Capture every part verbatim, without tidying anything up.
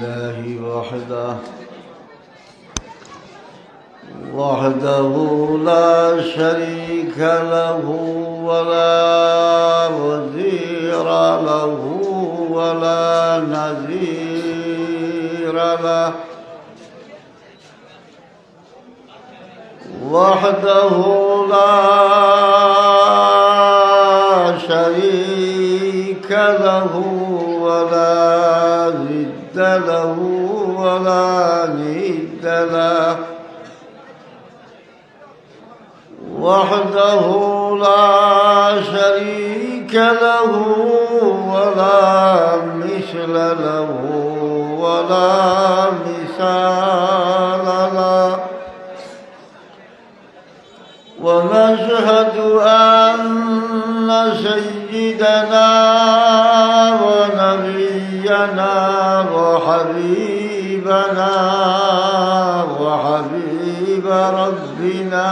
لله وحده، وحده لا شريك له، ولا وزير له، ولا نذير له، وحده لا شريك له، ولا ضد له، ولا ند له، وحده لا شريك له، ولا مثل له، ولا مثال له. ونشهد أن سيدنا ونبينا وحبيبنا وحبيب ربنا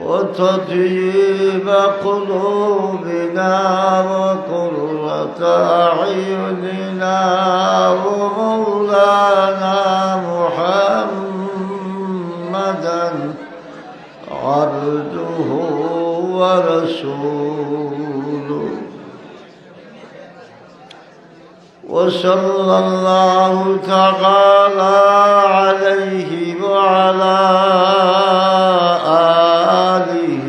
وتطيب قلوبنا وقرة أعيننا ومولانا محمدا عبده ورسوله. وصلى الله تعالى عليه وعلى آله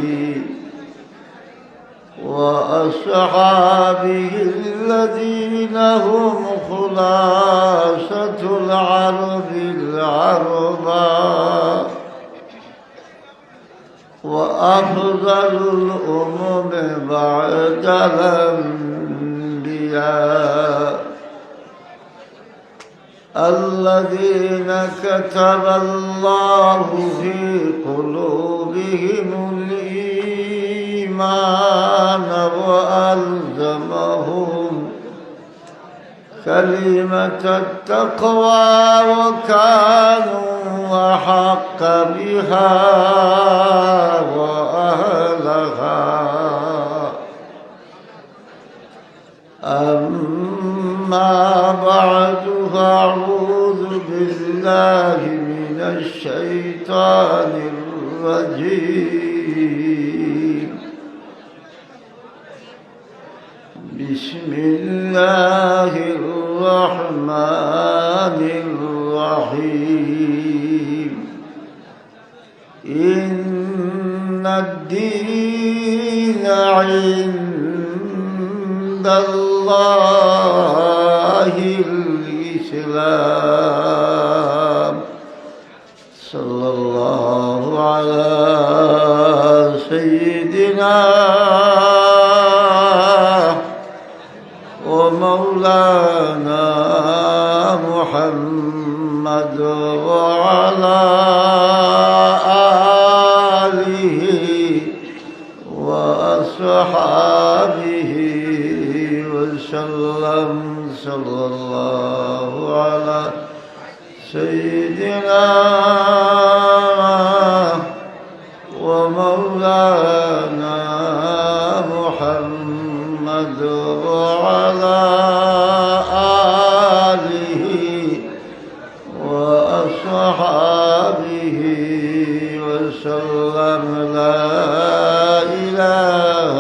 وأصحابه الذين هم خلاصة العرب العربى وأفضل الأمم بعد الأنبياء الذين كتب الله في قلوبهم الإيمان وألزمهم كلمة التقوى وكانوا أحق بها وأهلها. أما بعد، فأعوذ بالله من الشيطان الرجيم. بسم الله الرحمن الرحيم. إن الدين عند الله الإسلام. صلى الله على سيدنا ومولانا محمد وعلى آله وأصحابه وسلم. صلى الله على سيدنا ومولانا محمد وعلى آله وأصحابه وسلم. لا إله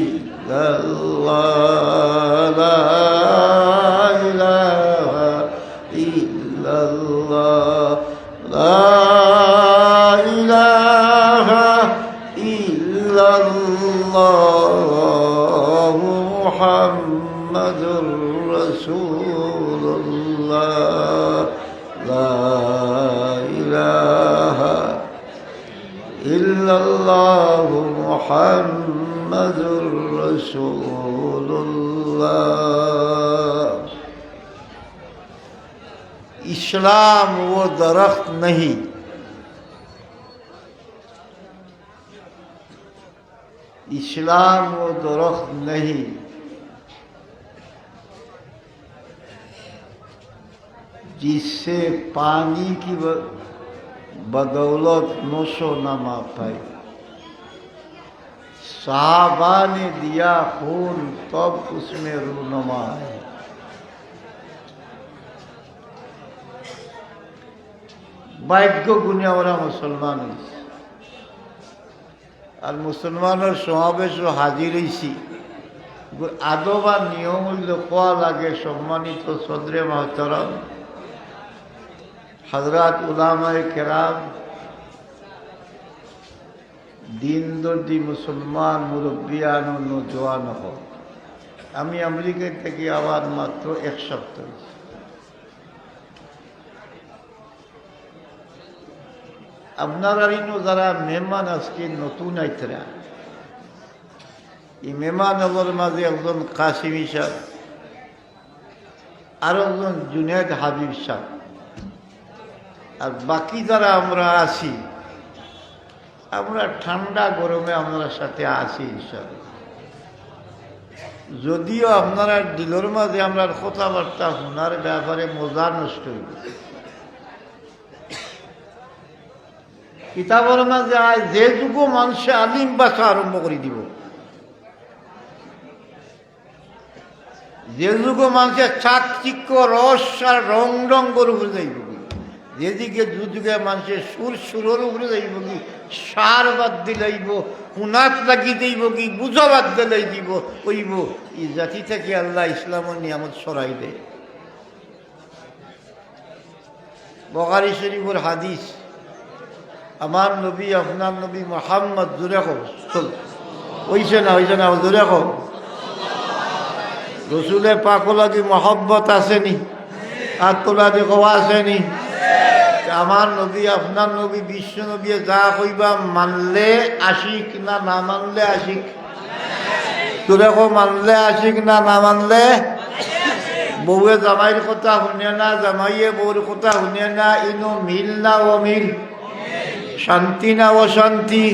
إلا الله، لا إله إلا الله، لا إله إلا الله، محمد رسول الله، لا إله إلا الله، محمد رسول الله. اسلام وہ درخت نہیں، اسلام وہ درخت نہیں جس سے پانی کی ب-، بدولت نشو و نما پائے۔ صحابہ نے دیا خون تب اس میں رونمائی۔ ভাগ্য গুণে আমরা মুসলমান অইছি। আর মুসলমানর সমাবেশো হাজির অইছি। গু-, আদব আর নিয়ম অইলো কওয়া লাগে, সম্মানিত সদরে মুহতারাম, হযরত উলামায়ে কেরাম, দিন দর্দি মুসলমান মুরব্বিয়ান ও নওজোয়ান অকল। আমি আমেরিকা থাকি আবার মাত্র এক সপ্তাহ অইছে। আপনারার ইনো যারা মেহমান আজকে নতুন আইতরা, ই মেহমান অকলর মাঝে একজন কাসিমি সাব, আর একজন জুনেদ হাবিব সাব, আর বাকি যারা আমরা আছি, আমরা ঠান্ডা গরমে আপনারার সাথে আছি ইনশাআল্লাহ। যদিও আপনারার দিলর মাঝে আমরার কথাবার্তা হুনার ব্যাপারে মজা নষ্ট অইবো। কিতাবর মাঝে আয়, যে যুগো মানষে আলিম বাছা আরম্ভ করি দিবো, যে যুগো মানষে চাকচিক্য, রস আর রং ঢংর উপরে যাইবোগি, যে দিকে যুগে মানষে সুর সুরর উপরে যাইবোগি, সার বাদ দিলাইবো, হুনাত লাগি যাইবোগি, বুঝা বাদ দিলাই দিবো, অইবো। ই জাতি থাকি আল্লায় ইসলামর নিয়ামত সরাই দেয়। বুখারী শরীফর হাদিস, আমার নবী, আপনার নবী মুহাম্মদ, জোরে কও, চল। অইছে না, অইছে না, জোরে কও। রসুলে পাকর লাগি মহব্বত আছে নি? আত তুলা দি কও, আছে নি? আমার নবী, আপনার নবী, বিশ্ব নবী যা কইবা মানলে আশিক, না, না মানলে আশিক? জোরে কও, মানলে আশিক না, না মানলে? বউয়ে জামাইর কথা হুনে না, জামাইয়ে বউর কথা হুনে না, ইনো মিল না অমিল, শান্তি না অশান্তি,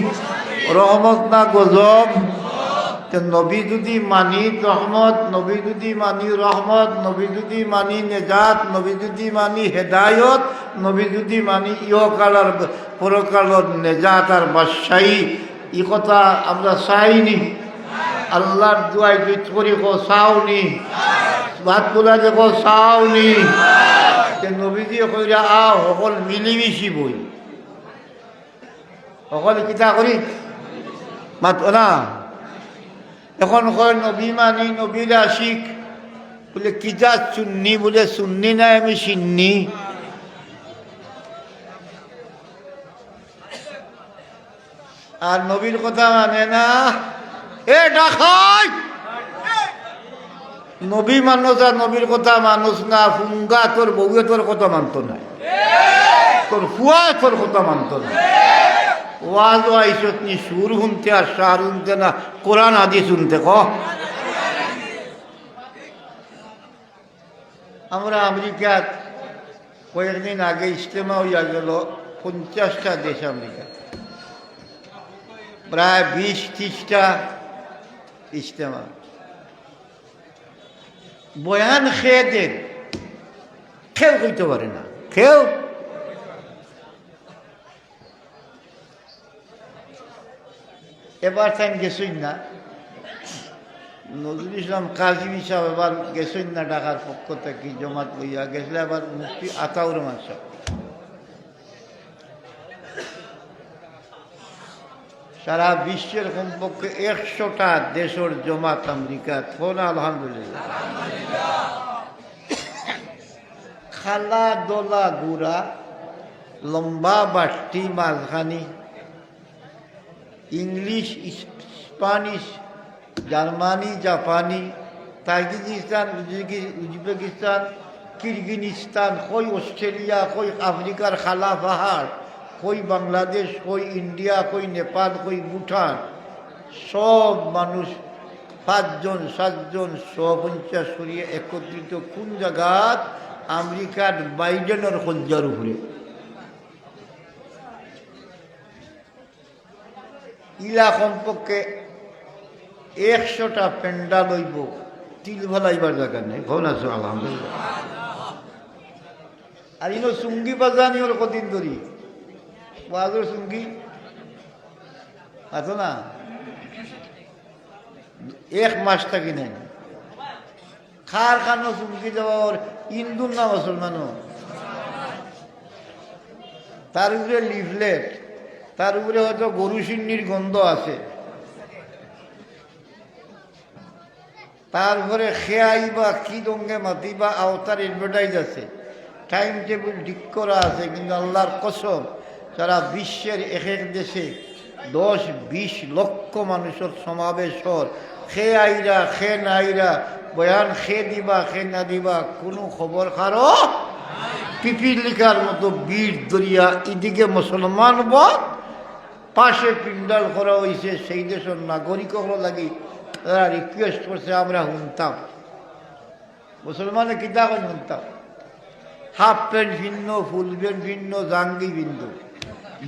রহমত না গজব। তে নবী যুদি মানি রহমত, নবী যুদি মানি রহমত, নবী যুদি মানি নেজাত, নবী যুদি মানি হেদায়ত, নবী যুদি মানি ইহকাল আর পরকালর নেজাত আর বাদশাহী, ই কথা আমরা চাইনি? আল্লার দুয়াই দুইত করি কও চাওনি? আত তুলা দি কও চাওনি? তে নবীজিয়ে কইরা আও, হকল মিলিমিশি বই। হকল কিতা করি? মাতো না। এখন কয় নবী মানি, নবীর আশিক। বুলে কি জাত সুন্নি? বুলে সুন্নি নায়, আমি শিন্নি। আর নবীর কথা মানে না, এ ডাকাইত! নবী মানস আর নবীর কথা মানস না, ফুঙ্গা তোর বউয়ে তোর কথা মানতো নায়, তোর ফুয়ায় তোর কথা মানতো নায়। ওয়াজো আইসত নি সুর হুনতে আর সার হুনতে না, কোরআন হাদিস হুনতে ক। আমরা আমেরিকাত কয়েকদিন আগে ইজতেমা অইয়া গেল, পঞ্চাশটা দেশ আমেরিকাত, প্রায় বিশ ত্রিশটা ইজতেমা। বয়ান কে দের, কেউ কইতো পারে না, কেউ। এবার তাইন গেছইন না। নজরুল ইসলাম কাজিম সাব এবার গেছইন না ঢাকার পক্ষ থাকি জমাত লইয়া, গেছলা আবার মুফতি আতাউর রহমান সাব। সারা বিশ্বর কমপক্ষে একশোটা দেশর জমাত আমেরিকাত। কও না আলহামদুলিল্লাহ। কালা ধলা গোরা, লম্বা বাট্টি মাঝখানি, ইংলিশ, ইস-, স্প্যানিশ, জার্মানি, জাপানি, তাজিকিস্তান, উজবেকি-, উজবেকিস্তান, কিরগিনিস্তান, কই অস্ট্রেলিয়া, কই আফ্রিকার কালা পাহাড়, কই বাংলাদেশ, কই ইন্ডিয়া, কই নেপাল, কই ভুটান, সব মানুষ পাঁচজন, সাতজন, সহ পঞ্চাশ করিয়া একত্রিত কোন জাগাত? আমেরিকার বাইডেনর কলজার উপরে। ইলা কমপক্ষে একশোটা প্যান্ডেল অইবো, তিল ফালাইবার জাগা নাই। কও না সুবহানাল্লাহ। আর ইনো চুঙ্গি বাজানি অর কদিন ধরি, ওয়াজর চুঙ্গি, মাতো না? এক মাস থাকি নাই। কার কানো চুমকি দেওয়া অর? হিন্দুর না মুসলমানর? তার উপরে লিফলেট, তার উপরে হয়তো গরু শিন্নির গন্ধ আছে। তারপরে কে আইবা, কি রঙে মাতিবা, অতার অ্যাডভার্টাইজ আছে, টাইম টেবিল ঠিক করা আছে, কিন্তু আল্লাহর কসম, সারা বিশ্বের এক এক দেশে দশ বিশ লক্ষ মানুষর সমাবেশ অর। কে আইরা, কে না আইরা, বয়ান কে দিবা, কে না দিবা, কুনু খবর কারো। পিপিলিকার মতো ভিড় ধরিয়া এদিকে মুসলমান বত, পাশে পিন্ডাল করা অইছে, সেই দেশর নাগরিক অকলর লাগি তারা রিকোয়েস্ট করছে, আমরা হুনতাম। মুসলমানে কিতা কইন হুনতাম? হাফ প্যান্ট ফিন্নো, ফুল প্যান্ট ফিন্নো, জাঙ্গি ফিন্নো,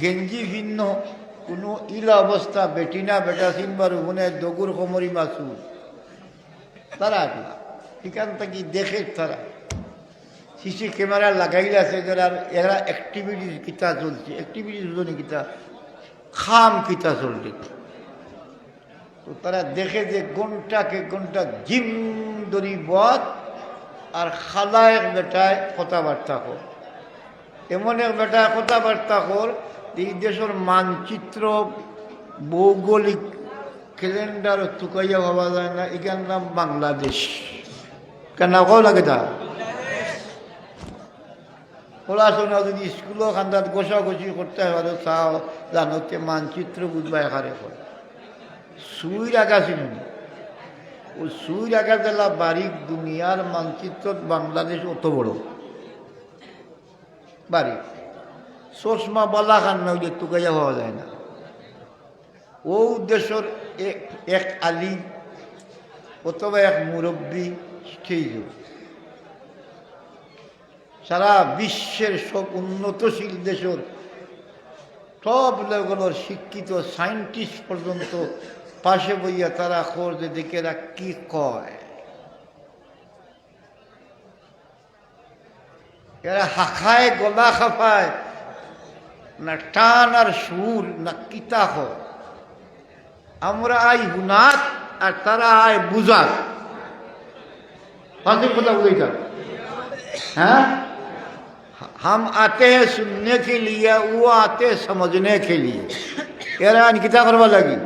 গেঞ্জি ফিন্নো, কুনু ইলা অবস্থা, বেটি না বেটা চিনবার উপায় নাই, দগুর কোমরি মাসু। তারা কি ইখান থাকি দেখে তারা? সিসি ক্যামেরা লাগাইল আছে, যারা এরা অ্যাক্টিভিটিস কিতা চলছে, অ্যাক্টিভিটিস বুঝনি কিতা, কাম কিতা চলছে। তো তারা দেখে যে ঘন্টাকে ঘন্টা জিম ধরি বত, আর খালা এক বেটায় কথাবার্তা কর। এমন এক বেটায় কথাবার্তা কর, এই দেশর মানচিত্র, ভৌগোলিক ক্যালেন্ডার তুকাইয়া ভাবা যায় না, ইখান নাম বাংলাদেশ। কেন কও লাগে তা? পড়াশোনা যদি স্কুলও খান্দাত ঘষাঘষি করতে পারো, চাও, জানো তে মানচিত্র বুঝবায় কারে কয়। সুই রাখা চিনুনি। ও সুই রাখা জেলা বারিক দুনিয়ার মানচিত্রত বাংলাদেশ অত বড়। বারিক। চশমা বালা খান না অইলে তুকাইয়া পাওয়া যায় না। অউ দেশর এক, এক আলিম অথবা এক মুরব্বী, সেই যুগ। সারা বিশ্বের সব উন্নতশীল দেশর টপ লেভেলর শিক্ষিত সায়েন্টিস্ট পর্যন্ত পাশে বইয়া তারা খোঁজ দেখে এরা কি কয়। এরা হাকায় গলা খাপায়, না টান আর সুর, না কিতা হ। আমরা আই হুনাত আর তারা আয় বুঝাত। ফাজিল কথা বুঝাইতাম। হ্যাঁ? हम आते हैं सुनने के लिए, वो आते हैं समझने के लिए। এরা আইন কিতা করবার লাগি?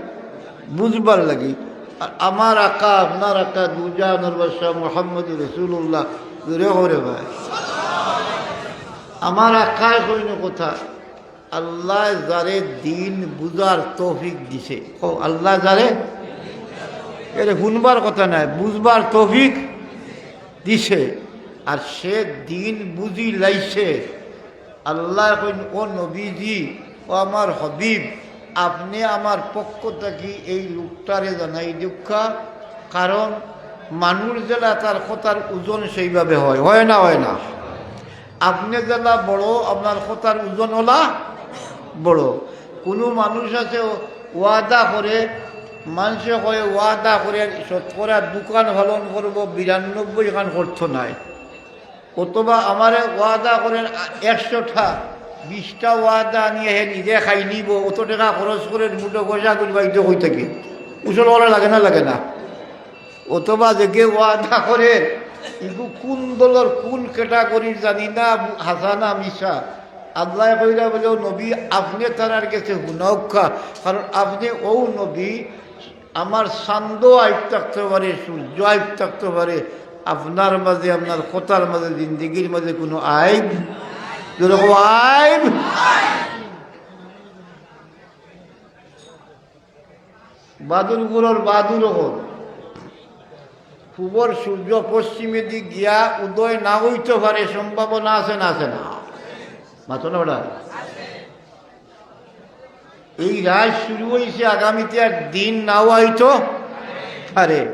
বুঝবার লাগি। আর আমার আকা, আপনার আকা, দুজাহানর বাদশা মুহাম্মদ রাসূলুল্লাহ, জোরে কও রে ভাই। আমার আকায় কইন কথা, আল্লায় যারে দিন বুঝার তৌফিক দিছে। কও, আল্লায় যারে, এরে হুনবার কথা নায়, বুঝবার তৌফিক দিছে, আর সে দিন বুঝি লাইছে। আল্লায় কইন, "ও নবীজি, ও আমার হাবিব, আপনে আমার পক্ষ থাকি এই লোকটারে জানাই দেউক্কা, কারণ মানুষ যেলা তার কথার ওজন সেইভাবে হয়, হয় না, হয় না? আপনে যেলা বড়, আপনার কথার ওজন অলা বড়।" কুনু মানুষ আছে ওয়াদা করে, মানষে কয় ওয়াদা করে শতকরা দুখান পালন করবো, বিরানব্বই খান করতো নায়। অথবা আমারে ওয়াদা করের একশোটা, বিশটা ওয়াদা আনিয়া হে নিজে খাইলিবো, অত টেকা খরচ করের মুঠো পয়সা করি বাইতে কই থাকি। উসল করা লাগে না, লাগে না? অথবা যেগে ওয়াদা করের, ইগু কুন দলর কুন ক্যাটাগরির জানি না, হাছা না মিছা। আল্লায় কইরা বুলে, "ও নবী, আপনে তারার গেছে হুনাউক্কা, কারণ আপনে অউ নবী, আমার চান্দও আইব থাকতো পারে, সূর্য আইব থাকতো পারে, আপনার মাঝে, আপনার কথার মাঝে, জিন্দেগির মাঝে কুনু আইব?" জোরে কও, আইব? বাদুর গুলোর বাদুর অকল। পূবর সূর্য পশ্চিমেদি গিয়া উদয় না অইতো পারে, সম্ভাবনা আছে না আছে না? মাতো না বেটা? এই রাইত শুরু অইছে, আগামীতে আর দিন নাও আইতো পারে।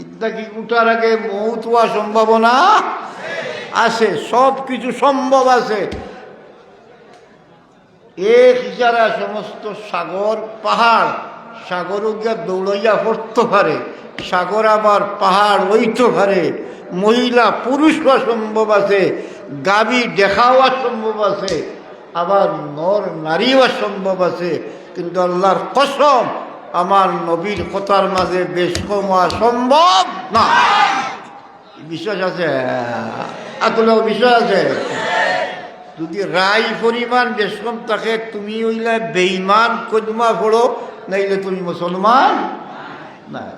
ইত্যাদি উঠার আগে মউত অওয়া সম্ভাবনা আছে, সব কিছু সম্ভব আছে। এক ইশারা সমস্ত সাগর, পাহাড়, সাগরও গিয়া দৌড়াইয়া পড়তো পারে, সাগর আবার পাহাড় অইতো পারে, মহিলা পুরুষ অওয়া সম্ভব আছে, গাভী ডেকা অওয়া সম্ভব আছে, আবার নর নারী অওয়া সম্ভব আছে, কিন্তু আল্লাহর কসম, আমার নবীর কথার মাঝে বেশকম অওয়া সম্ভব না। বিশ্বাস আছে? আতুলো বিশ্বাস আছে? যদি রায় পরিমাণ বেশকম থাকে, তুমি অইলা বেঈমান, কলিমা পড়ো, নাইলে তুমি মুসলমান না।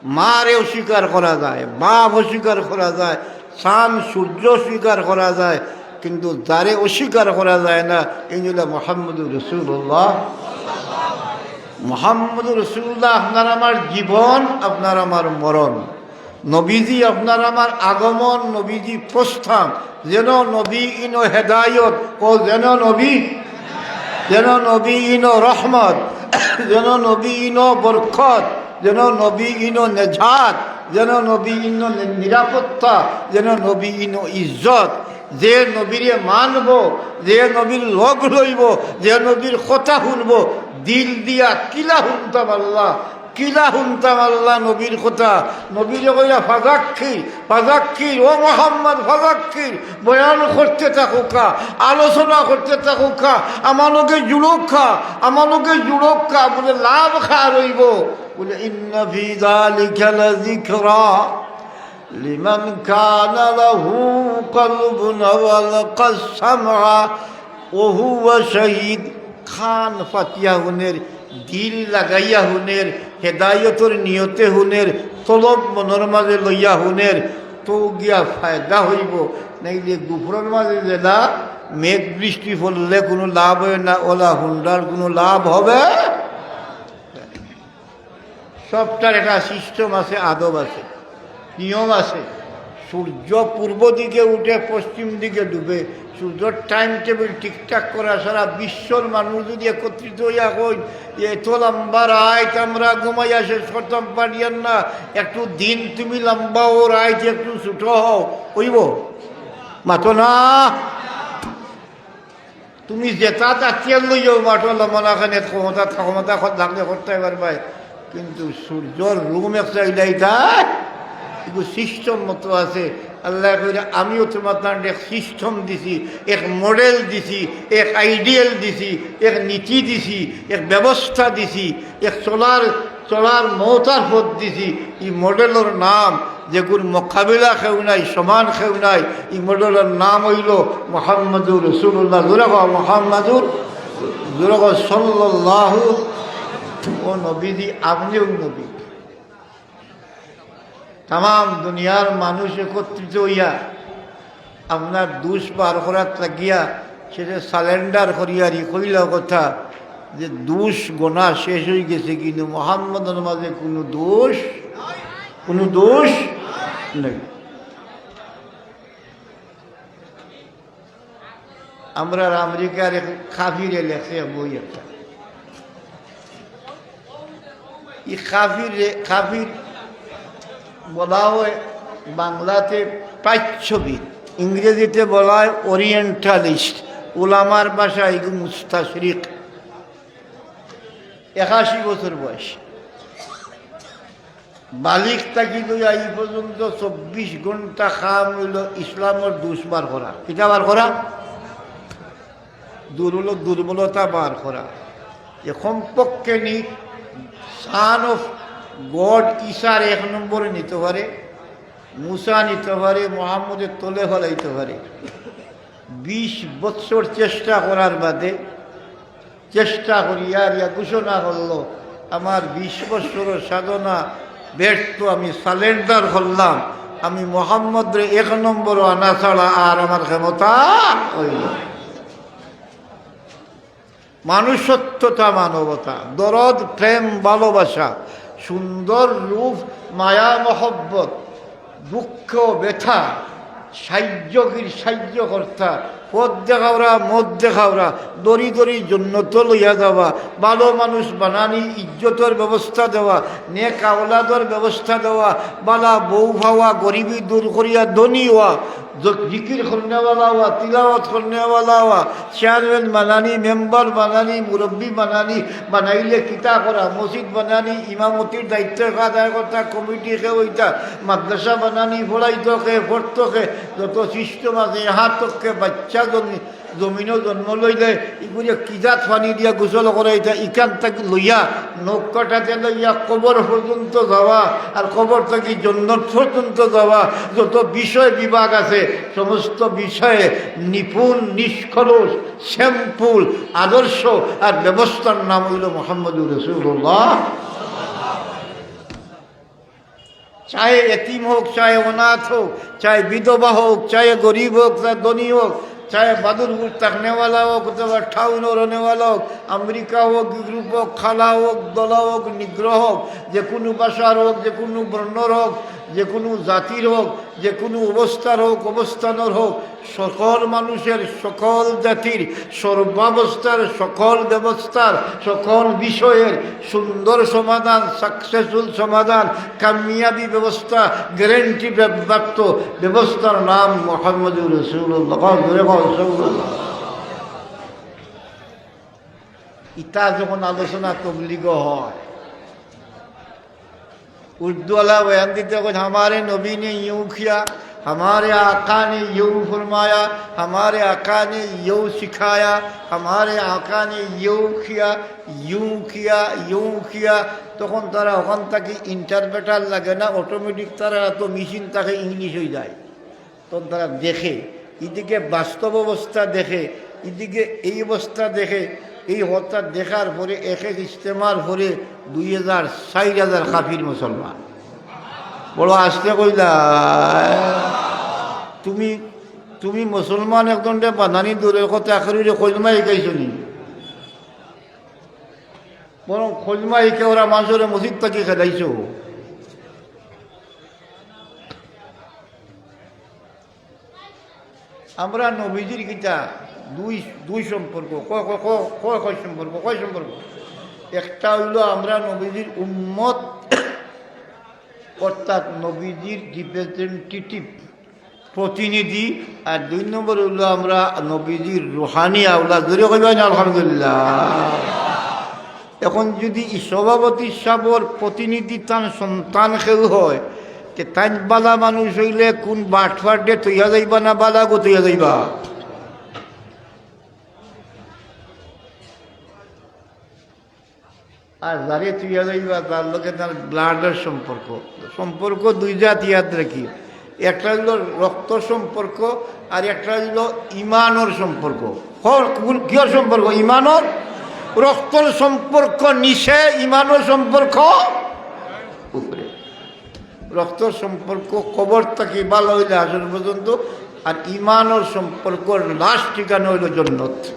মারে অস্বীকার করা যায়, বাপ অস্বীকার করা যায়, চান সূর্য অস্বীকার করা যায়, কিন্তু যারে অস্বীকার করা যায় না, এই হইল মোহাম্মদুর রাসূলুল্লাহ। মোহাম্মদুর রাসূলুল্লাহ আপনার আমার জীবন, আপনার আমার মরণ। নবীজি আপনার আমার আগমন, নবীজি প্রস্থান। যেন নবী ইনো হেদায়ত, ও যেন নবী, যেন নবী ইনো রহমত, যেন নবী ইনো বরকত, যেন নবী ইনো নেজাত, যেন নবী ইনো নি-, নিরাপত্তা, যেন নবী ইনো ইজ্জত। যে নবীরে মানবো, যে নবীর লগ লইবো, যে নবীর কথা হুনবো, দিল দিয়া কিলা হুনতাম আল্লাহ, কিলা হুনতাম আল্লাহ নবীর কথা। নবীরে কইলা, "ফাজাক্কির, ফাজাক্কির, ও মোহাম্মদ, ফাজাক্কির।" বয়ান করতে থাকুক্কা, আলোচনা করতে থাকুক্কা, আমার লগে জুড়ুক্কা, আমার লগে জুড়ুক্কা। বলে, "লাভ কার অইবো?" বলে, "ইন্না ফি যালিকা লাযিকরা লিমান কানা লাহু কলবুন আও আলকাস সামআ ওয়া হুয়া শাহীদ।" কান পাতিয়া হুনের, দিল লাগাইয়া হুনের, হেদায়তর নিয়তে হুনের, তলব মনর মাঝে লইয়া হুনের, তো গিয়া ফায়দা অইবো। নাইলে গুফরর মাঝে যেলা মেঘ বৃষ্টি পড়লে কুনু লাভ অয় না, অলা হুনরার কুনু লাভ হবে? সবটার একটা system আছে, আদব আছে, নিয়ম আছে। সূর্য পূর্ব দিকে উঠে, পশ্চিম দিকে ডুবে। সূর্যর time table ঠিকঠাক করা, সারা বিশ্বর মানুষ যদি একত্রিত অইয়া কইন যে, "এত লম্বা রাইত আমরা ঘুমাইয়া শেষ করতাম পারিয়ার না, একটু দিন তুমি লম্বা অও, রাইত একটু ছোট অও", অইবো? মাতো না। তুমি যেতা তাতিয়ার লইয়াও মাঠো লমনাখানে ক্ষমতা, ক্ষমতা খত লাগলে করতে পারবায়, কিন্তু সূর্যর রুম একটা ইলাইতা, এগু system মতো আছে। আল্লায় কইরা, "আমিও তোমার তান এক system দিছি, এক model দিছি, এক ideal দিছি, এক নীতি দিছি, এক ব্যবস্থা দিছি, এক চলার, চলার মৌতার পথ দিছি।" ই model-র নাম যেগুর মোকাবিলা কেউ নাই, সমান কেউ নাই, ই model-র নাম অইলো মোহাম্মদুর রাসূলুল্লাহ। জোরে কও, মোহাম্মদুর, জোরে কও, সাল্লাল্লাহু। ও নবীজি, আপনিও নবী। তামাম দুনিয়ার মানুষ একত্রিত অইয়া আপনার দোষ বার করার লাগিয়া সেটা surrender করিয়ার ই কইলা কথা যে দোষ গোনা শেষ অইগেছে, কিন্তু মোহাম্মদর মাঝে কুনু দোষ, কুনু দোষ নাই। আমরার আমেরিকার এক কাফিরে লেখছে এক বই একটা। ই কাফিরে, কাফির বলা হয় বাংলাতে প্রাচ্যবিদ, ইংরেজিতে বলা হয় Orientalist, উলামার ভাষায় এগু মুস্তাশরিক। একাশি বছর বয়স। বালিগ থাকি লইয়া ই পর্যন্ত চব্বিশ ঘন্টা কাম অইলো ইসলামর দোষ বার করা। কিতা বার করা? দুর্বল-, দুর্বলতা বার করা। যে কমপক্ষে নি son of God ঈসার এক নম্বরে নিতো পারে, মুসা নিতো পারে, মোহাম্মদর তলে ফালাইতো পারে। বিশ বৎসর চেষ্টা করার বাদে চেষ্টা করিয়া আর ইয়া ঘোষণা করলো, "আমার বিশ বৎসরর সাধনা ব্যর্থ, আমি surrender করলাম, আমি মোহাম্মদরে এক নম্বরো আনা ছাড়া আর আমার ক্ষমতা অইলো না।" মানুষত্বতা, মানবতা, দরদ, প্রেম, ভালোবাসা, সুন্দর রূপ, মায়া, মহব্বত, দুঃখ, ব্যথা, সাহায্যকারী, সাহায্যকর্তা, পথ দেখাওরা, মত দেখাওরা, দড়ি দড়ি জন্নতো লইয়া যাওয়া, ভালো মানুষ বানানি, ইজ্জতর ব্যবস্থা দেওয়া, নেক আওলাদর ব্যবস্থা দেওয়া, বালা বউ পাওয়া, গরিবি দূর করিয়া ধনী অওয়া, জ-, জিকির করনেওয়ালা অওয়া, তিলাওয়াত করনেওয়ালা অওয়া, চেয়ারম্যান বানানি, মেম্বার বানানি, মুরব্বি বানানি, বানাইলে কিতা করা, মসজিদ বানানি, ইমামতির দায়িত্ব আদায় করতা, কমিটি কেউ অইতা, মাদ্রাসা বানানি, পড়াইতো কে, পড়তো কে, যত system আছে, এহান তককে বাচ্চা জন্মি, জমিনো জন্ম লইলে ইগুরে কি জাত পানি দিয়া গোসল করাইতা, ইখান থাকি লইয়া, নখ কাটাতে লইয়া কবর পর্যন্ত যাওয়া, আর কবর থাকি জন্নত পর্যন্ত যাওয়া, যত বিষয় বিভাগ আছে, সমস্ত বিষয়ে নিপুণ, নিষ্কলুষ, simple আদর্শ আর ব্যবস্থার নাম অইলো মুহাম্মদুর রাসূলুল্লাহ। চায় এতিম হোক, চায় অনাথ হোক, চায় বিধবা হোক, চায় গরিব হোক, চায় ধনী হোক, চায় বাদুরপুর থাকনেওয়ালা হোক, অথবা টাউনর রনেওয়ালা হোক, আমেরিকা হোক, ইউরোপ হোক, কালা হোক, ধলা হোক, নিগ্রো হোক, যে কুনু ভাষার হোক, যে কুনু বর্ণর হোক, যে কুনু জাতির হোক, যে কুনু অবস্থার হোক, অবস্থানর হোক, সকল মানুষের, সকল জাতির, সর্বাবস্থার, সকল ব্যবস্থার, সকল বিষয়ের সুন্দর সমাধান, successful সমাধান, কামিয়াবি ব্যবস্থা, গ্যারান্টি প্রাপ্ত ব্যবস্থার নাম মুহাম্মদুর রাসূলুল্লাহ। কও, জোরে কও, রাসূলুল্লাহ। ইতা যখন আলোচনা তবলিগো হয়, উর্দুওয়ালা বয়ান দিতে কয়, "হামারে নবী নে ইউঁ কিয়া, হামারে আকা নে ইউঁ ফরমায়া, হামারে আকা নে ইউঁ সিখায়া, হামারে আকা নে ইউঁ কিয়া, ইউঁ কিয়া, ইউঁ কিয়া।" তখন তারা অখান থাকি interpreter লাগে না, automatic তারা তো মেশিন থাকে, ইংলিশ অই যায়। তখন তারা দেখে, ইদিকে বাস্তব অবস্থা দেখে, ইদিকে এই অবস্থা দেখে, এই হতা দেখার পরে এক এক ইজতেমার পরে দুই হাজার, চাইর হাজার কাফির মুসলমান। বড় আস্তে কইলা, তুমি, তুমি মুসলমান একজনরে বানানি দূরের কথা, আখেরিরে কলমা শিখাইছো নি? বরং কলমা শিখাইয়া ওরা মানষরে মসজিদ থাকি খেদাইছো। আমরা নবীজির কিতা দুই, দুই সম্পর্ক, কয়, কয়, কয়, কয়, কয় সম্পর্ক, কয় সম্পর্ক? একটা অইলো আমরা নবীজির উম্মত, অর্থাৎ নবীজির representative, প্রতিনিধি, আর দুই নম্বর অইলো আমরা নবীজির রুহানি আওলাদ। জোরে কইবা না আলহামদুলিল্লাহ। এখন যদি ই সভাপতি সাবর প্রতিনিধি তান সন্তান কেউ হয়, তে তাইন বালা মানুষ অইলে কুন বাটপাররে থইয়া যাইবা না বালাগো থইয়া যাইবা? আর যারে থইয়া যাইবা তার লগে তার blood-র সম্পর্ক। সম্পর্ক দুই জাত ইয়াদ রাখি, একটা অইলো রক্তর সম্পর্ক, আর একটা অইলো ইমানর সম্পর্ক। হর-, কুন-, কিয়র সম্পর্ক? ইমানর। রক্তর সম্পর্ক নিচে, ইমানর সম্পর্ক উপরে। রক্তর সম্পর্ক কবর থাকি বালা অইলে হাশর পর্যন্ত, আর ইমানর সম্পর্ক last ঠিকানা অইলো জন্নত।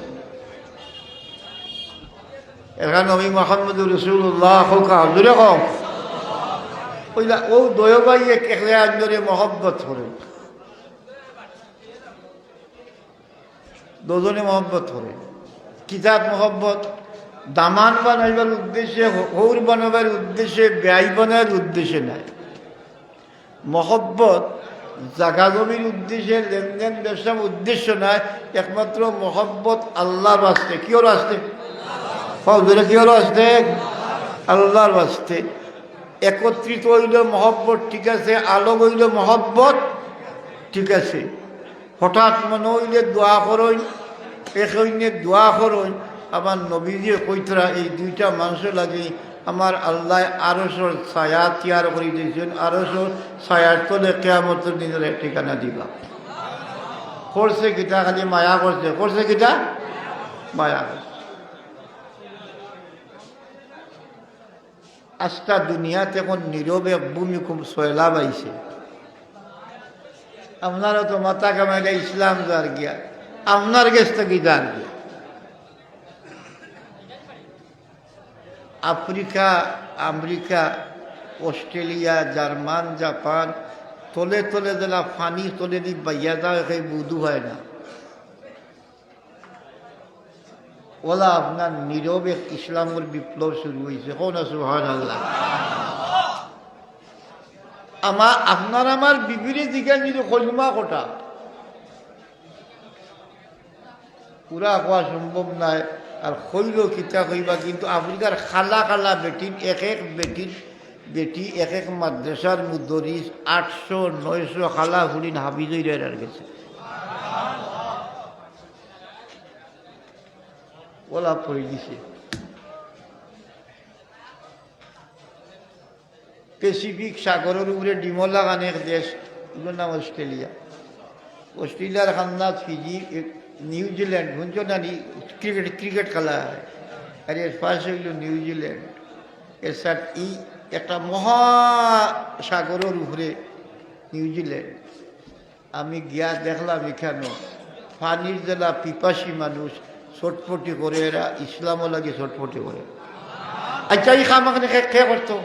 এখানে নবী মুহাম্মদুর রাসূলুল্লাহ, কউক্কা, জোরে কও। অইলা, অউ দুইও ভাইয়ে এক আরেকজনরে মহব্বত করে। দুইজনে মহব্বত করে। কিজাত মহব্বত? দামান বানাইবার উদ্দেশ্যে, হউর বানাইবার উদ্দেশ্যে, বেয়াই বানাইবার উদ্দেশ্যে নায়। মহব্বত জাগা জমির উদ্দেশ্যে, লেনদেন ব্যবসার উদ্দেশ্য নায়, একমাত্র মহব্বত আল্লাহর ওয়াস্তে। কিওর ওয়াস্তে? কও জোরে, কিওর ওয়াস্তে? আল্লাহর ওয়াস্তে। একত্রিত অইলে মহব্বত ঠিক আছে, আলগ অইলে মহব্বত ঠিক আছে। হঠাৎ মনো অইলে দোয়া করইন, একে অইন্যে দোয়া করইন। আমার নবীজিয়ে কইতরা, এই দুইটা মানষর লাগি আমার আল্লায় আরশর ছায়া তৈয়ার করি দিছইন, আরশর ছায়ার তলে কিয়ামতর দিনরে ঠিকানা দিবা। করছে কিতা? খালি মায়া করছে। করছে কিতা? মায়া করছে। আস্তা দুনিয়াত এখন নীরব এক ভূমিকম্প সয়লাব আইছে। আপনারা তো মাথা কামাইলা ইসলাম যার গিয়া, আপনার গেছ থাকি যার গিয়া। Africa, America, Australia, German, Japan, তলে তলে যেলা পানি তলেদি বাইয়া যায়, সেই বুধু হয় না। ওলা আপনার নীরবে ইসলামর বিপ্লব শুরু অইছে। কও না সুবহানাল্লাহ। আমা-, আপনার আমার বিবিরে জিগাইন যদি কলমা কটা, পুরা কওয়া সম্ভব নায়। আর কইলেও কিতা কইবা, কিন্তু আফ্রিকার কালা কালা বেটিন, এক এক বেটিন, বেটি এক এক মাদ্রাসার মুদরিস, আটশো নয়শো কালা ফুড়িন হাফিজ অইরা এরার গেছে। ওলা পড়ি দিছে। প্যাসিফিক সাগরর উপরে ডিমো লাগান এক দেশ, ইগুর নাম অস্ট্রেলিয়া। অস্ট্রেলিয়ার খান্দাত ফিজি, এ, নিউজিল্যান্ড, হুনছো না নি? ক্রিকেট, ক্রিকেট খেলা হয়। আর এর পাশে অইলো নিউজিল্যান্ড। এর সাথে ই একটা মহা সাগরর উপরে নিউজিল্যান্ড। আমি গিয়া দেখলাম ইখানো পানির জ্বালা পিপাসী মানুষ ছটফটি করে, এরা ইসলামর লাগি ছটফটি করে। আচ্ছা, ই কাম এখানে কে, কে করতো?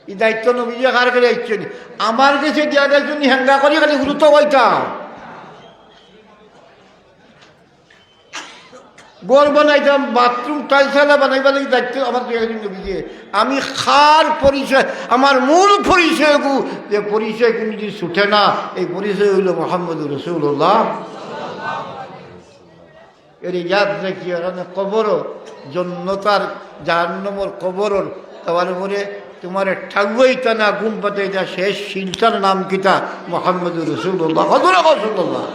ই দায়িত্ব নবীজি কার কাছে আইছে নি? আমার গেছে দিয়া যাইছো নি, হেঙ্গা করি খালি গুরুত্ব পাইতা। ঘর বানাইতাম, বাথরুম টাইলসআলা বানাইবার লাগি দায়িত্ব আমার দিয়া যাইছো নবীজি। আমি কার পরিচয়, আমার মূল পরিচয় গু, যে পরিচয় কোনোদিন ছুটে না, এই পরিচয় অইলো মুহাম্মদুর রাসূলুল্লাহ। এর ইয়াদ রাখিও, কারণ কবরও, জন্নত আর জাহান্নামর কবরর, তার উপরে তোমারে ঠাউয়াইতা না, ঘুম পাতাইতা, শেষ সিলটার নাম কিতা? মুহাম্মদুর রাসূলুল্লাহ। হযরত রাসূলুল্লাহ।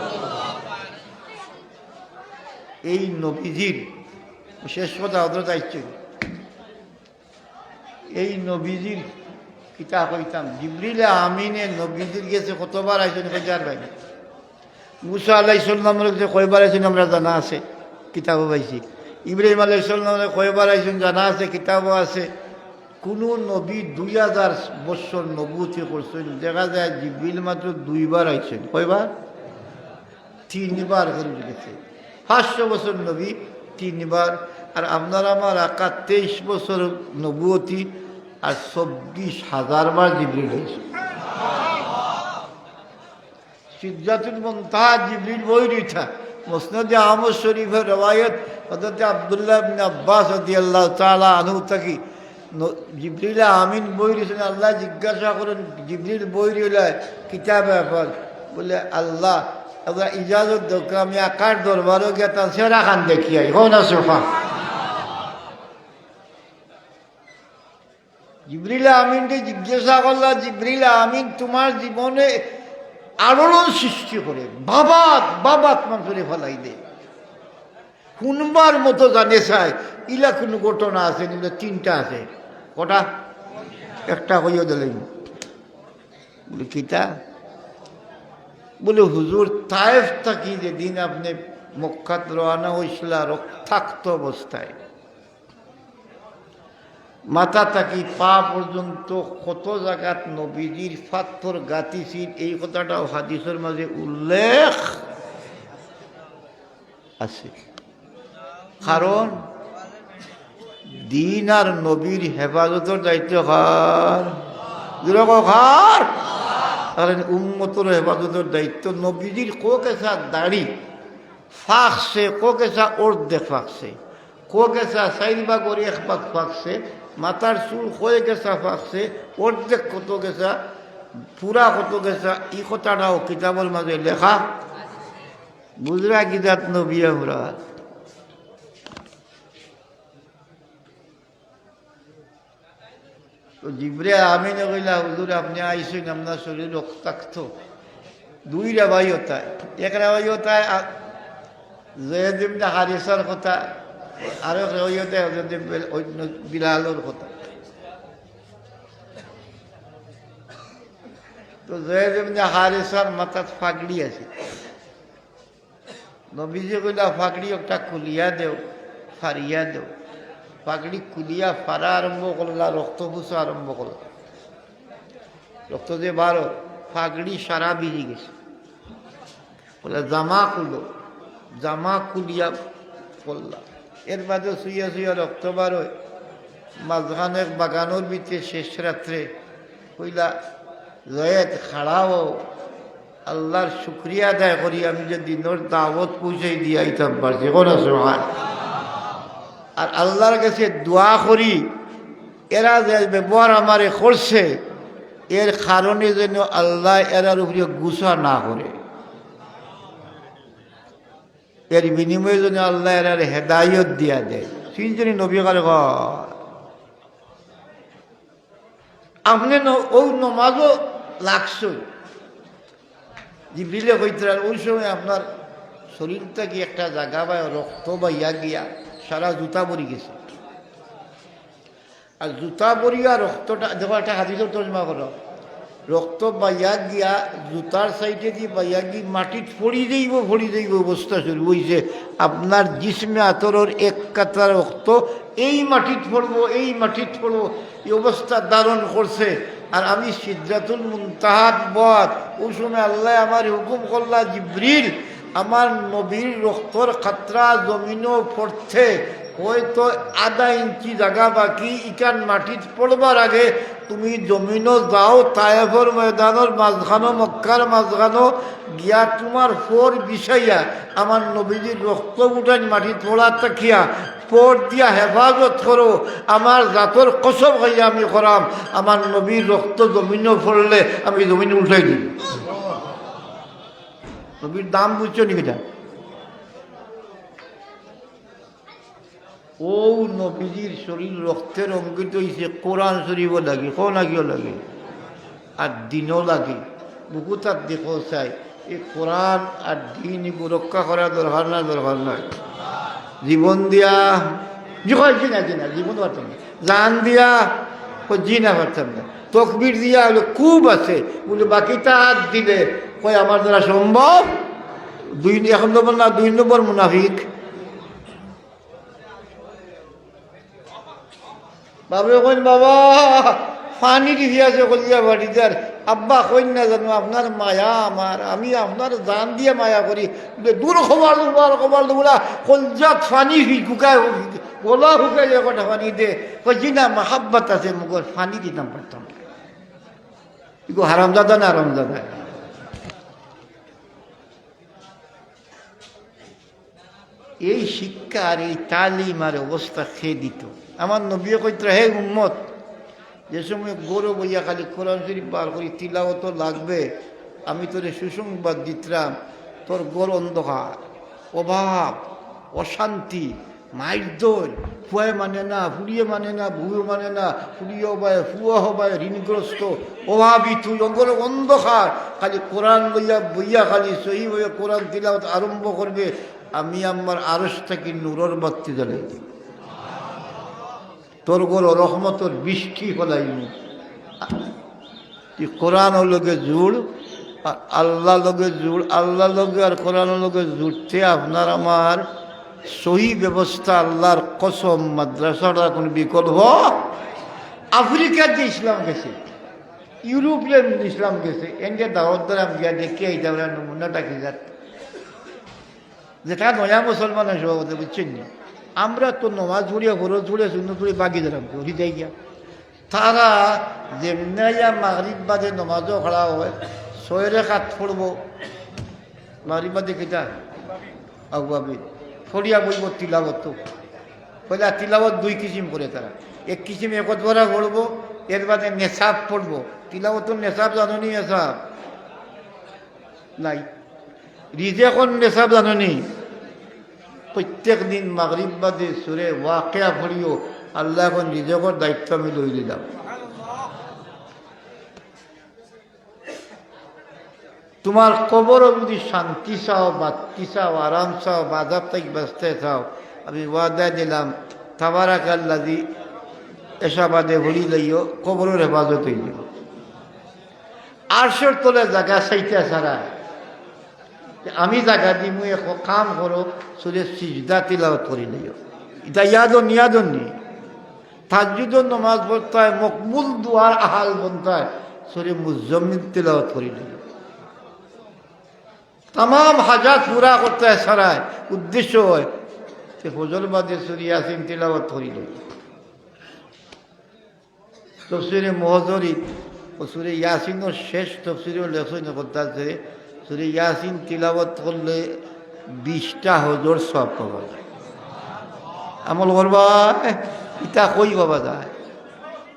এই নবীজির শেষ কথা হযরত আইছে। এই নবীজির কিতা কইতাম, জিবরিল আমিনে নবীজির গেছে কতবার আইছইন, কইতার ভাই? মুসা আলাইহিস সালামর গেছে কয়বার আইছইন আমরা জানা আছে, কিতাবও পাইছি। ইব্রাহিম আলাইহিস সালামর কয়বার আইছইন জানা আছে, কিতাবও আছে। কুনু নবী দুই হাজার বছর নবুয়তি করছইন, দেখা যায় জিবরিল মাত্র দুইবার আইছইন। কয়বার? তিনবার হজুর গেছে। পাঁচশো বছর নবী তিনবার, আর আপনার আমার আকা তেইশ বছর নবুয়তি আর চব্বিশ হাজার বার জিবরিল আইছে। সিদরাতুল মুনতাহা জিবরিল বই রইতা। মুসনাদে আহমদ শরীফর রেওয়ায়ত হযরত আব্দুল্লাহ ইবনে আব্বাস রাদিয়াল্লাহু তাআলা আনহু থাকি ন-, জিবরিল আমিন বই রইছইন, আল্লায় জিজ্ঞাসা করইন, "জিবরিল বই রইলায়, কিতা ব্যাপার?" বলে, "আল্লাহ, আল্লাহ ইজাজত দেউক্কা, আমি আকার দরবারো গিয়া তান চেহারা খান দেখি আই।" কও না সুবহান। জিবরিল আমিনরে জিজ্ঞাসা করলা, "জিবরিল আমিন, তোমার জীবনে আলোড়ন সৃষ্টি করে, বাবাত, বাবাত মানষরে ফালাই দে।" হুনবার মতো জানে চায়, ইলা কুনু ঘটনা আছে নি? বলে, "তিনটা আছে।" কটা? একটা কইয়া দিলাইমু। বলে, "কিতা?" বলে, "হুজুর, তায়েফ থাকি যেদিন আপনে মক্কাত রওয়ানা অইছলা রক্তাক্ত অবস্থায়, মাথা থাকি পা পর্যন্ত কত জাগাত নবীজির পাথর গাঁথিছিল, এই কথাটাও হাদিসর মাঝে উল্লেখ আছে।" কারণ দ্বীন আর নবীর হেফাজতর দায়িত্ব কার? জোরে কও, কার? কারণ উম্মতর হেফাজতর দায়িত্ব। নবীজির কো কেসা দাড়ি ফাকছে, কো কেসা অর্ধেক ফাকছে, কো কেসা চাইর ভাগর এক ভাগ ফাকছে, মাথার চুল কয় কেসা ফাকছে, অর্ধেক কত কেসা, পুরা কত কেসা, ই কথাটাও কিতাবর মাঝে লেখা। বুঝরা কি জাত নবী আমরা? তো জিবরিল আমিনে কইলা, "হুজুর, আপনে আইছইন, আপনার শরীর রক্তাক্ত।" দুই রেওয়ায়ত অয়, এক রেওয়ায়ত অয়, আ, জয়েদ ইবনে হারিসার কথা, আরো এক রেওয়ায়ত অয় হযরত বিল-, অন্য বিলালর কথা। তো জয়েদ ইবনে হারিসার মাথাত পাগড়ি আছে। নবীজি কইলা, "পাগড়ি একটা খুলিয়া দেও, ফাড়িয়া দেও।" পাগড়ি খুলিয়া ফাড়া আরম্ভ করলা, রক্ত ফুসা আরম্ভ করলা। রক্ত যে বারো, পাগড়ি সারা ভিজি গেছে। বলে, "জামা খুলো।" জামা খুলিয়া করলা। এর বাদে শুইয়া শুইয়া রক্ত বারয়। মাঝখানে এক বাগানর ভিতরে শেষ রাত্রে কইলা, "জয়েদ, খাড়া অও, আল্লার শুকরিয়া আদায় করি, আমি যে দ্বীনর দাওয়াত পৌঁছাই দিয়া আইতাম পারছি।" কও না সুবহান। আর আল্লার গেছে দোয়া করি, এরা যে ব্যবহার আমারে করছে, এর কারণে যেন আল্লায় এরার উপরে গুসা না করে, এর বিনিময়ে যেন আল্লায় এরারে হেদায়ত দিয়া দেয়। তিনজনই নবী কারে কয়। আপনে ন-, অউ নমাজো লাগছইন। জিবরিলে কইতরা, অউ সময় আপনার শরীর থাকি একটা জাগা বায় রক্ত বাইয়া গিয়া সারা জুতা ভরি গেছে। আর জুতা ভরিয়া রক্তটা, দেখো, একটা হাদিসর তর্জমা করো। রক্ত বাইয়া গিয়া, জুতার সাইডেদি বাইয়া গি মাটিত পড়ি যাইবো, পড়ি যাইবো, অবস্থা শুরু অইছে। আপনার জিসমে আতরর এক কাতরা রক্ত এই মাটিত পড়বো, এই মাটিত পড়বো, এই অবস্থা ধারণ করছে। আর আমি সিদরাতুল মুনতাহাত বওয়াত, অউ সময় আল্লায় আমারে হুকুম করলা, "জিবরিল, আমার নবীর রক্তর কাতরা জমিনো পড়ছে, হয়তো আধা ইঞ্চি জাগা বাকি, ইখান মাটিত পড়বার আগে তুমি জমিনো যাও, তায়েফর ময়দানর মাঝখানো, মক্কার মাঝখানো গিয়া তুমার ফর বিছাইয়া আমার নবীজির রক্ত উঠাইন মাটিত পড়া থাকিয়া ফর দিয়া হেফাজত করো।" আমার জাতর কসম খাইয়া আমি কইরাম, আমার নবীর রক্ত জমিনো পড়লে আমি জমিন উল্টাই দিমু। নবীর দাম বুঝছো নি কিতা? অউ নবীজির শরীর রক্তে রঙ্গিত অইছে কোরআন শরীফও লাগি, কও না কিও লাগি, আর দ্বীনও লাগি। বুকুত আত দি কও চাই, এই কোরআন আর দ্বীন ইগু রক্ষা করা দরকার না, দরকার নায়? জীবন দিয়া, জি কয়, জি না, জি না, জীবন পারতাম না। জান দিয়া, কয়, জি না, পারতাম না। তকবির দিয়া, অইলে খুব আছে, বলে, বাকিটা আত দিলে, কয়, আমার দ্বারা সম্ভব। দুই, এক নম্বর না, দুই নম্বর মুনাফিক। বাপে কইন, "বাবা, পানি দিছি আছে কলিজা ফাটি যার।" আব্বা কইন না জানো, "আপনার মায়া আমার, আমি আপনার জান দিয়া মায়া করি।" বলে, "দূর, কপাল দুবলা, কপাল দুবলা, কলজাত পানি ফি-, শুকায়, গলা শুকায় যে কটা পানি দে।" কই, "জি না, মাহাব্বত আছে, মগর পানি দিতাম পারতাম না।" ইগু হারামজাদা না হারামজাদা? এই শিক্ষা আর এই তালিম আর অবস্থা কে দিত? আমার নবীয়ে কইতরা, "হে উম্মত, যে সময় ঘরো বইয়া খালি কোরআন শরীফ বার করি তিলাওয়াত লাগবে, আমি তোরে সুসংবাদ দিতরাম, তোর ঘর অন্ধকার, অভাব, অশান্তি, মাইর দৌড়, ফুয়ায় মানে না, ফুড়িয়ে মানে না, বউয়ে মানে না, ফুড়িয়ে হবায়, ফুয়া হবায়, ঋণগ্রস্ত, অভাবী, তুই অগর অন্ধকার, খালি কোরআন লইয়া বইয়া খালি সহিভাবে কোরআন তিলাওয়াত আরম্ভ করবে, আমি আমার আরশ থাকি নূরর বাত্তি জ্বালাই দিমু, তোর ঘরো রহমতর বৃষ্টি ফলাইমু।" ই কোরআনর লগে জুড়, আ-, আল্লাহর লগে জুড়, আল্লাহর লগে আর কোরআনর লগে জুড়তে আপনার আমার সহি ব্যবস্থা, আল্লাহর কসম, মাদ্রাসার কোনো বিকল্প। আফ্রিকাত যে ইসলাম গেছে, ইউরোপে ইসলাম গেছে, এনকে দাওয়াত দিলাম, গিয়া দেখি আইতাম, নমুনাটা কি জাত। যেটা নয়া মুসলমান অইছে, বুঝছেন নি? আমরা তো নমাজ পড়িয়া, ফরজ পড়িয়া, সুন্নত পড়িয়া, বাকি দিলাম, উঠি যাই গিয়া। তারা যেমনে আইয়া মাগরিব বাদে নমাজও খাড়া হয়, ছয় রেকাত পড়বো। মাগরিব বাদে কিতা? আউয়াবিন। পড়িয়া বইবো তিলাওয়াত। পয়লা তিলাওয়াত দুই কিসিম করে তারা। এক কিসিম একতবরা পড়বো, এর বাদে নেশাব পড়বো। তিলাওয়াতর নেশাব জানো নি? নেশাব নাই। রিজেকর নেশাব জানো নি? প্রত্যেক দিন মাগরিব বাদে সুরে ওয়াকিয়া পড়িও, "আল্লাহ, এখন রিজেকর দায়িত্ব আমি লই নিলাম।" তুমার কবরো যদি শান্তি চাও, বাত্তি চাও, আরাম চাও, বাজাব থাকি বাঁচতে চাও, আমি ওয়াদা দিলাম, তাবারাকাল্লাযী এশা বাদে পড়ি লইও, কবরর হেফাজত অইযিবো। আরশর তলে জাগা চাইতা ছাড়া, আমি জাগা দিমু, এক কাম করো, সুরে সিজদা তিলাওয়াত করি লইও। ইটা ইয়াদো নিয়াদো নি। তাহাজ্জুদর নমাজ পড়তায়, মকবুল দোয়ার আহাল বনতায়, সুরে মুজাম্মিল তিলাওয়াত করি লইও। তামাম হাজাত পুরা করতায় ছাড়ায়, উদ্দেশ্য হয়, তে ফজর বাদে সুরে ইয়াসিন তিলাওয়াত করি লইও। তফসিরে মুহজরি ও সুরে ইয়াসিনর শেষ তফসিরে লেখছইন কথা আছে, সুরে ইয়াসিন তিলাওয়াত করলে বিশটা হজর সওয়াব পাওয়া যায়। আমল করবা, ইটা কই পাওয়া যায়?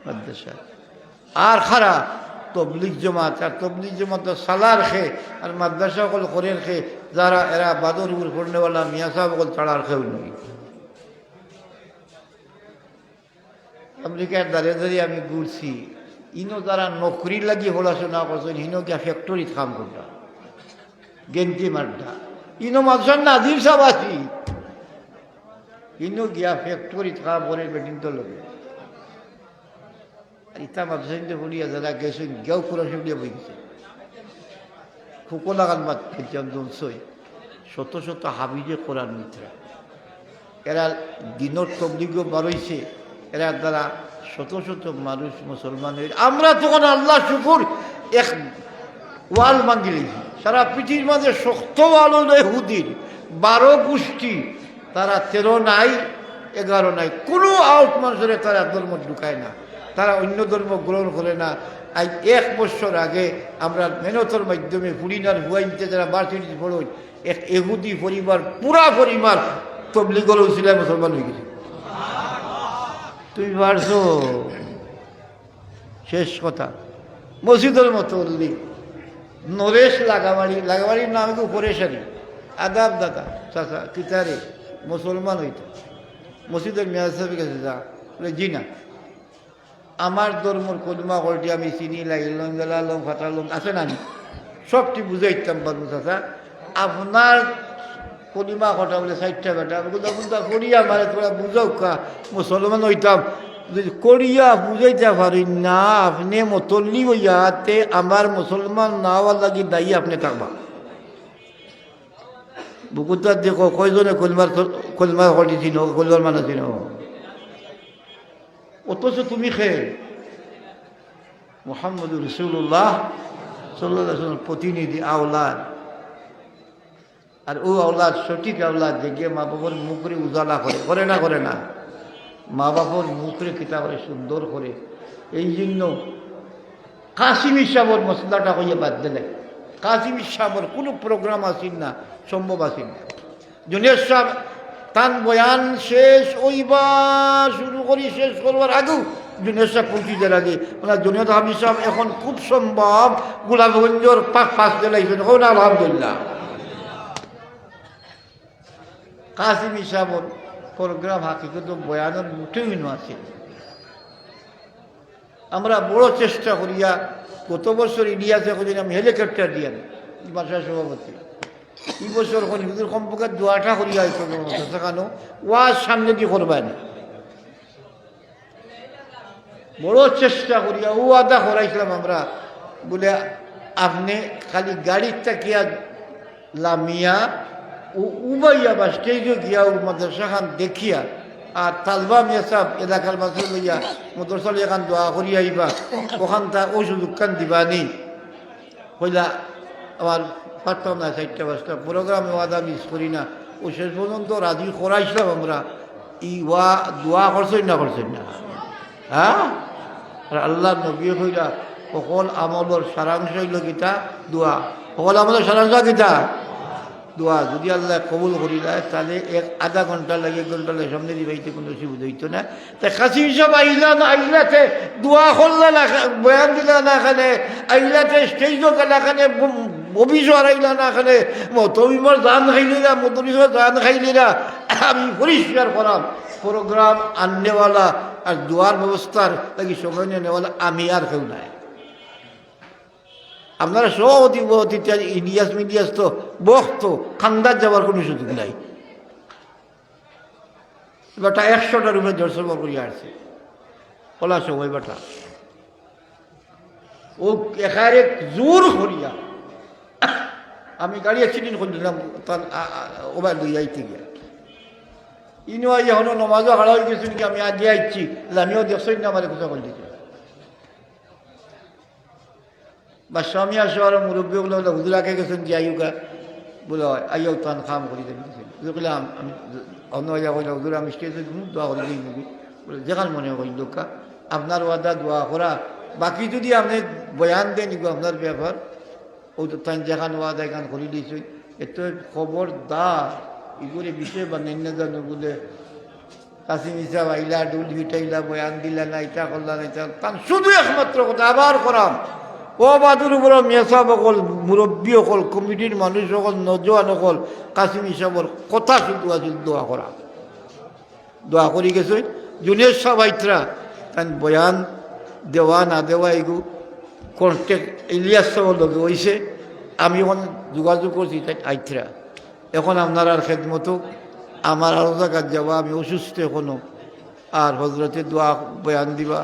মাদ্রাসা। আর খারা তবলিগ জমাত, আর তবলিগ জমাত তো সালার খে, আর মাদ্রাসা অকল করের খে, যারা এরা বাদর উপর পড়নেওয়ালা মিয়া সাহেব অকল ছাড়া আর কেউ নাই। আমেরিকার দারে দারে আমি ঘুরছি, ইনো যারা নকরি লাগি পড়াশোনা করছইন, হিনো গিয়া ফ্যাক্টরিত কাম কররা, গেঞ্জি মাররা। ইনো মাদ্রাসার নাজিম সাহেব আছি, ইনো গিয়া ফ্যাক্টরিত কাম করে বেটিন্তর লগে। আর ইতা মাদ্রাসা ইনতে পড়িয়া যারা গেছইন, গিয়াও কোরআন শরীফ লইয়া বই গেছে। ফুকো লাগান বাদ ফেলতাম জলছই। শত শত হাফিজে কোরআন মিত্রা। এরা দিনর তবলিগও বারইছে, এরা দ্বারা শত শত মানুষ মুসলমান অইল। আমরা তখন আল্লাহ শুকুর এক ওয়াল ভাঙ্গিলিছি। সারা পৃথিবীর মাঝে শক্ত ওয়াল অইল ইহুদির, বারো গোষ্ঠী, তারা তেরো নাই, এগারো নাই, কোনো আউট মানুষরে তারা ধর্ম ঢুকায় না, তারা অন্য ধর্ম গ্রহণ করে না। আজ এক বছর আগে আমরা মেহনতর মাধ্যমে ফুড়িনার হুয়াইতে যারা ভার্সিটিতে পড়ইন, এক এহুদি পরিবার, পুরা পরিবার তবলিগর উসিলায় মুসলমান অই গেছে। তুমি পারছো? শেষ কথা, মসজিদর মতো অলি নরেশ লাগাবাড়ি, লাগাবাড়ির নাম একটু পরেশানি, আদাব দাদা, চাচা, কিতারে মুসলমান অইতো। মসজিদর মেয়াজ সাহেবের কাছে যা, বলে, "জি না।" আমার ধর্মর কলিমা কয়টি আমি চিনি, লাইলং, গেলালং, ফাটালং, আছে না নি? সবটি বুঝাইতাম পারবো, চাচা। আপনার কলিমা কটা বলে চাইরটা বেটা, আমি কইলাম, "বুঝা করিয়া আমারে তোরা বুঝাও কা, মুসলমান অইতাম।" যদি করিয়া বুঝাইতে পারি না, আপনি মতল্লি অইয়া তে আমার মুসলমান না অওয়ার লাগি দায়ী আপনি থাকবা। বুকুতার দেখো, কয়জনে কলিমার, কলিমার কটি চিনো, কলিমার মানে চিনো? অথচ তুমি খে মুহাম্মদুর রাসূলুল্লাহ সাল্লাল্লাহু আলাইহি ওয়াসাল্লাম প্রতিনিধি আওলাদ। আর ও আওলাদ, সঠিক আওলাদ, যে গিয়ে মা বাবার মুখরে উজালা করে, করে না, করে না? মা বাবার মুখরে কিতা করে, সুন্দর করে। এই জন্য কাসিমি সাহেবর মসলাটা হইয়া বাদ দিলে, কাসিমি সাহেবর কোনো প্রোগ্রাম আসিল না, সম্ভব আসিল না। জুনেদ সাহেব তান বয়ান শেষ অইবার শুরু করি, শেষ করবার আগেউ জুনেদ সাহেব পৌঁছি যার আগে, ওনার জুনেদ হাফিজ সাহেব এখন খুব সম্ভব গোলাপগঞ্জর পা-, পাশ দিলাইছেন। কইন আলহামদুলিল্লাহ। কাসিমি সাহেবর প্রোগ্রাম হাকিকত বয়ানর মুঠেউ ইনো আছে। আমরা বড় চেষ্টা করিয়া, গত বছর ইলিয়াসে কইন আমি হেলিকপ্টার দিয়া, মাদ্রাসা সভাপতি, এই বছর কইন হুজুর কমপক্ষে দোয়াটা করিয়া আইতো, সেখানো ওয়াজ সামনে দি করবা নি। বড় চেষ্টা করিয়া ও আদা করাইছিলাম আমরা, বলে, "আপনি খালি গাড়ির থাকিয়া লামিয়া, ও উবাইয়া বা স্টেজে গিয়া ও মাদ্রাসাখান দেখিয়া, আর তালবা মেসাব এলাকার মাঝে লইয়া মাদ্রাসা লইয়া খান দোয়া করিয়া আইবা, ওখান তা ওই সুযোগখান দিবানি।" কইলা, "আমার পারতাম না, চাইরটা পাঁচটা প্রোগ্রামে ওয়াদা মিস করি না।" ও শেষ পর্যন্ত রাজি করাইছিলাম আমরা। ই ওয়া দোয়া করছইন না, করছইন না? হ্যাঁ? আর আল্লাহর নবী কইলা, "সকল আমলর সারাংশ অইল কিতা? দোয়া।" সকল আমলর সারাংশ কিতা? দোয়া। যদি আল্লাহ কবুল করিলায়, তাহলে এক আধা ঘন্টা লাগে, এক ঘন্টা লাগে, সামনে দিবাইতে কোনো অসুবিধা হইতো না। তে কাসিম সাহেব আইলা না, আইলাতে দোয়া করলা না, বয়ান দিলা না খানে, আইলাতে স্টেজও গেলা খানে, ব-, অফিসও হারাইলা না খানে, মতমিমর জান খাইলিরা, মদরিসর জান খাইলিরা। আমি পরিষ্কার করাম, প্রোগ্রাম আননেওয়ালা আর দোয়ার ব্যবস্থার লাগি সময় নেওয়ালা আমি আর কেউ নাই। আপনারা সভাপতি, সভাপতি ইলিয়াস মিলিয়াস তো বক্ত, খান্দাত যাবার কোনো সুযোগ নাই। বেটা একশোটার উপরে জোর সভা করিয়া আসছে, ওলা সময় বেটা। ও একারে জোর করিয়া, আমি গাড়ি অ্যাক্সিডেন্ট করে দিলাম, তার আ-, আ-, ওবা লইয়া আইতে গিয়া। ইনো আইয়া হলো নমাজও হারা হয়ে গেছে নাকি, আমি আগে আইছি, আমিও দেখছি না, আমার কথা বলতে। বাদশাহ মিয়া সহ আরো মুরব্বী অকলে বলে, "হুজুর আগে গেছেন, যাই হোক।" বলে, "হয়, আইয়াও তান কাম করি দেন।" হুজুর কইলে, "আম-, আমি অন্য আইয়া কইলে, হুজুর, আমি স্টেজে কোনো দোয়া করি দিই নাকি?" বলে, "যেখান মনে হয় দোকা, আপনার ওয়াদা দোয়া করা, বাকি যদি আপনি বয়ান দেন, এগুলো আপনার ব্যাপার।" ও তো তাই যেখান ওয়াদা এখান করি দিয়েছে, এত খবরদার, এগুলো বিষয় বানাই না জানো বলে, কাসিম ইসাব আইলা, ঢুল ফিটাইলা, বয়ান দিলা না, ইটা করলা না, ইটা, তান শুধু একমাত্র কথা, আবার করাম। ও বাদুর উপরে মেসাব অকল, মুরব্বী অকল, কমিটির মানুষ অকল, নজওয়ান অকল, কাসিম ইসাবর কথা শুধু আছিল দোয়া করা। দোয়া করি গেছে। জুনেদ সাহেব আইতরা, তান বয়ান দেওয়া না দেওয়া এগু কন্ট্যাক্ট ইলিয়াস সাহেবর লগে হইছে। আমি এখন যোগাযোগ করছি, তাই আইতরা। এখন আপনারার খেদমতো আমার আরো জাগাত যাওয়া, আমি অসুস্থ এখনো। আর হজরতে দোয়া বয়ান দিবা,